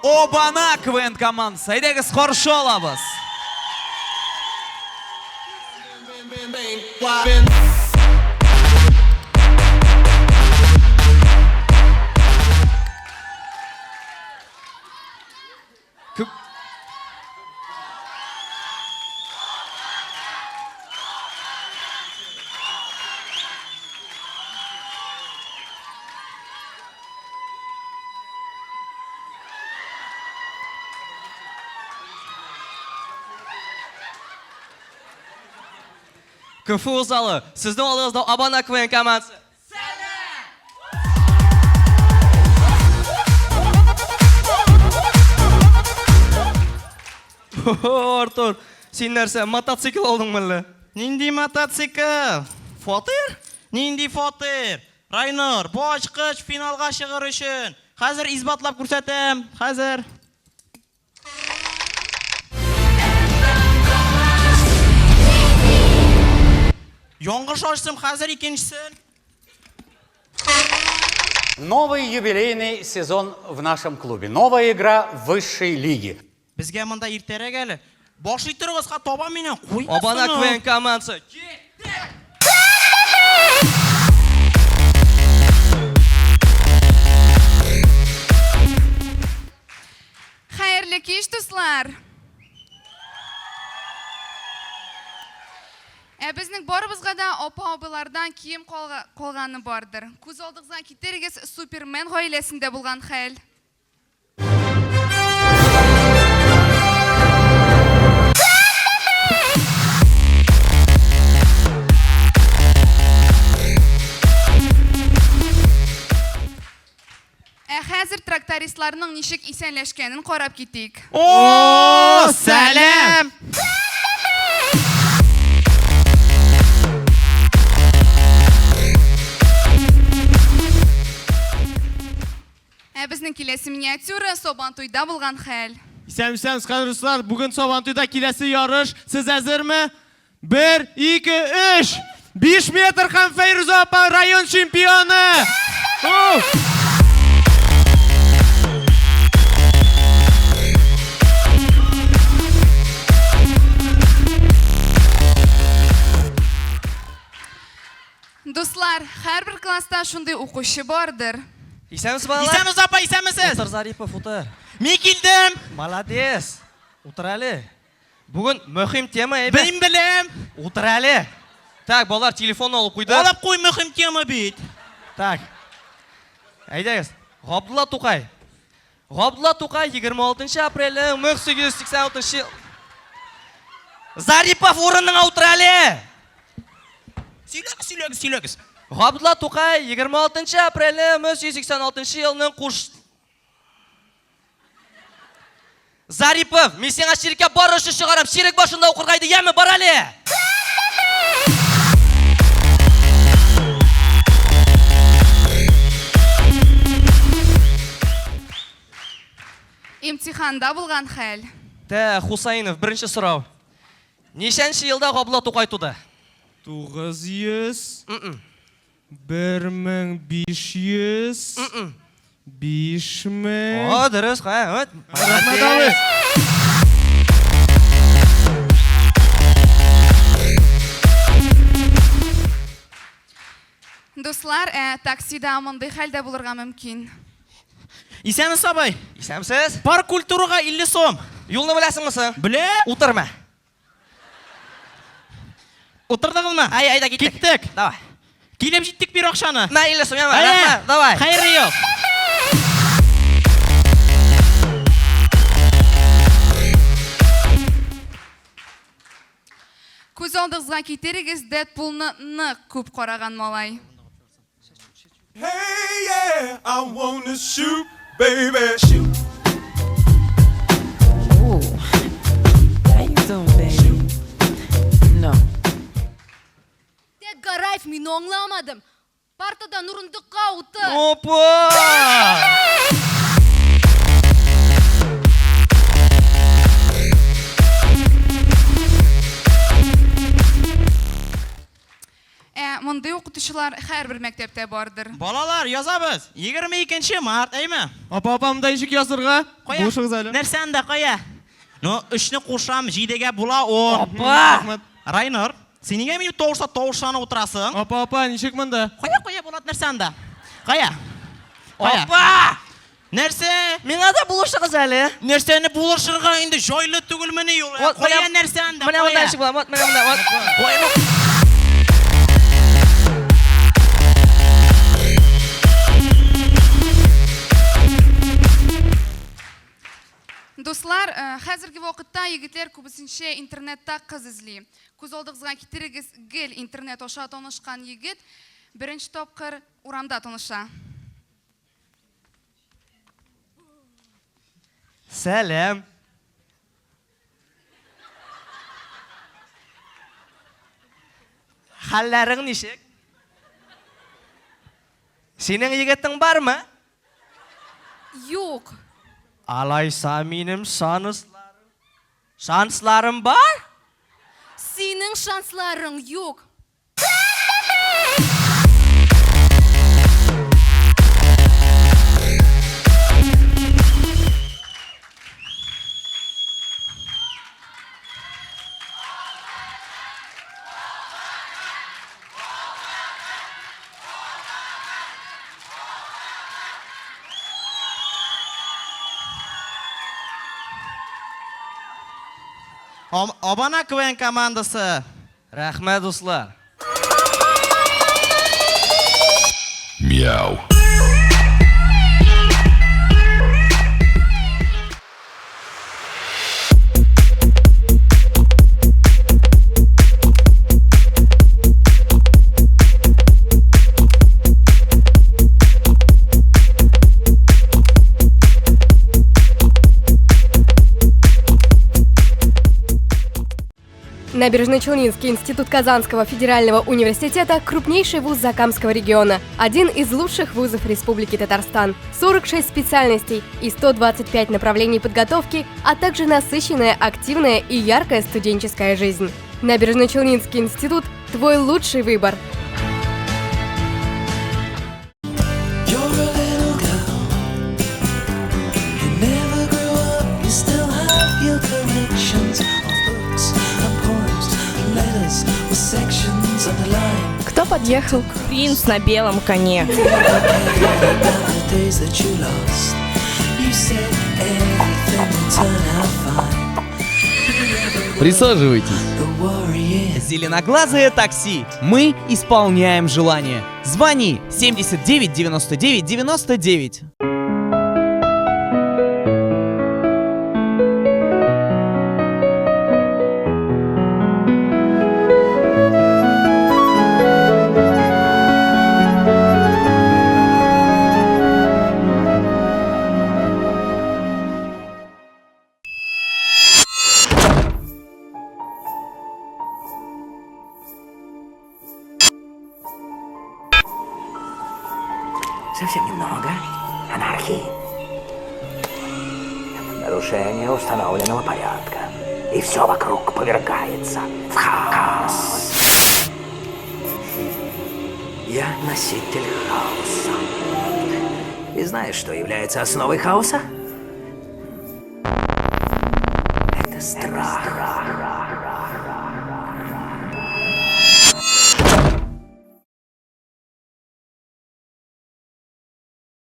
Обана КВН командасы. Әйдәгез, каршы алабыз. Күп КФУ залы, сезнең алдыгызда Абана КВН командасы. Артур, син нәрсә, мотоцикл алдыңмы әллә? Нинди мотоцикл? Фатир? Нинди фатир? Райнур, бу ачкыч финалга чыгыр өчен. Хәзер исбатлап күрсәтәм. Хәзер. Яңгыш ачтым, хәзер икенчесен. Новый юбилейный сезон в нашем клубе. Новая игра высшей лиги. Безгә монда иртәрәк әле. Башлый торыгыз, ха таба мине. Куй. Абана КВН командасы. Хәерле кич, дуслар! Ә безнең барыбызга да апа-абыйлардан кием калганы бардыр. Күз алдыгызга китерегез Супермен гаиләсендә булган хәл. Ә хәзер трактористларның ничек исәнләшкәнен карап китик. О, сәлам! Ә безнең киләсе миниатюра Сабантуйда булган хәл. Исәнмесез, кадерле дуслар. Бүген Сабантуйда киләсе ярыш. Сез әзерме? Бер, ике, өч! Биш метр һәм Фәйрүзә апа район чемпионы! Дуслар, һәрбер класста шундый укучы бардыр. Исәнмесез, балалар. Исәнмесез, апа, исәнмесез. Утыр, Зарипов, утыр. Мин килдем. Молодец. Утыр әле. Бүген мөһим тема әйбәт. Мин беләм. Утыр әле. Так, балалар, телефонны алып куйды. Алып куй, мөһим тема бит. Так. Әйдәгез. Габдулла Тукай. Габдулла Тукай 26 апрельнең 1886 Зарипов урыныңа утыр әле. Сөйләгез, сөйләгез, сөйләгез. Габдулла Тукай 26 апрельнең 1886 елның куш Зарипов, мин сиңа чиреккә бар өчен чыгарам. Чирек башында укырга иде, яме, бар әле. Имтиханда булган хәл. Тә, Хусаинов, беренче сорау. Ничәнче елда Габдулла Тукай туды? 900 1500 5000 О, дөрес, ха, вот. Рәхмәт, абый. Дуслар, ә таксида мондый хәл дә булырга мөмкин. Исәнмесез, абый. Исәнмесез. Парк культурага 50 сум. Юлны беләсеңме соң? Беләм. Утырма. Утырдыгызмы? Ай, әйдә киттек. Киттек. Давай. Килеп җиттек бир акчаны. Мә 50 сум, яме. Әйе. Рәхмәт, давай. Хәерле юл. Күз алдыгызга китерегез, Дэдпулны нык күп караган малай. Hey, yeah, I wanna shoot, baby. Shoot. Ooh. How you doing, baby? No. Тек Гараев, мин аңламадым. Партадан урындыкка утыр. Опа! Ә мондый ук укытучылар һәрбер мәктәптә бардыр. Балалар, язабыз. 22 нче март, әйме? Апа, апа, монда ничек язырга? Кая? Булышыгыз әле. Нәрсә анда, кая? Ну, өчне кушам, җидегә була ун. Апа! Рәхмәт. Райнур, син нигә минем тавышта тавышланып утырасың? Апа, апа, ничек монда? Кая, кая, Булат, нәрсә анда? Кая? Кая? Апа! Нәрсә? Миңа да булышыгыз әле. Нәрсәне булышырга инде җайлы түгелмени ул? Вот, Кая менә- нәрсә анда? Менә монда Кая? ничек була? Вот, менә монда. Вот. Кая ну? Дуслар, э, хәзерге вакытта егетләр күбесенчә интернетта кыз эзли. Күз алдыгызга китерегез, гел интернет аша танышкан егет беренче тапкыр урамда таныша. Сәлам. Хәлләрең ничек? Синең егетең бармы? Юк. Алайса минем шансларым. Шансларым бар? Синең шансларың юк. Абана КВН командасы. Рәхмәт, дуслар. Мяу. Набережно-Челнинский институт Казанского федерального университета – крупнейший вуз Закамского региона, один из лучших вузов Республики Татарстан. 46 специальностей и 125 направлений подготовки, а также насыщенная, активная и яркая студенческая жизнь. Набережно-Челнинский институт – твой лучший выбор. Кто подъехал? Принц на белом коне. Присаживайтесь. Зеленоглазое такси. Мы исполняем желание. Звони 79 99 99. Совсем немного анархии. Нарушение установленного порядка. И все вокруг повергается в хаос. Я носитель хаоса. И знаешь, что является основой хаоса? Это страх.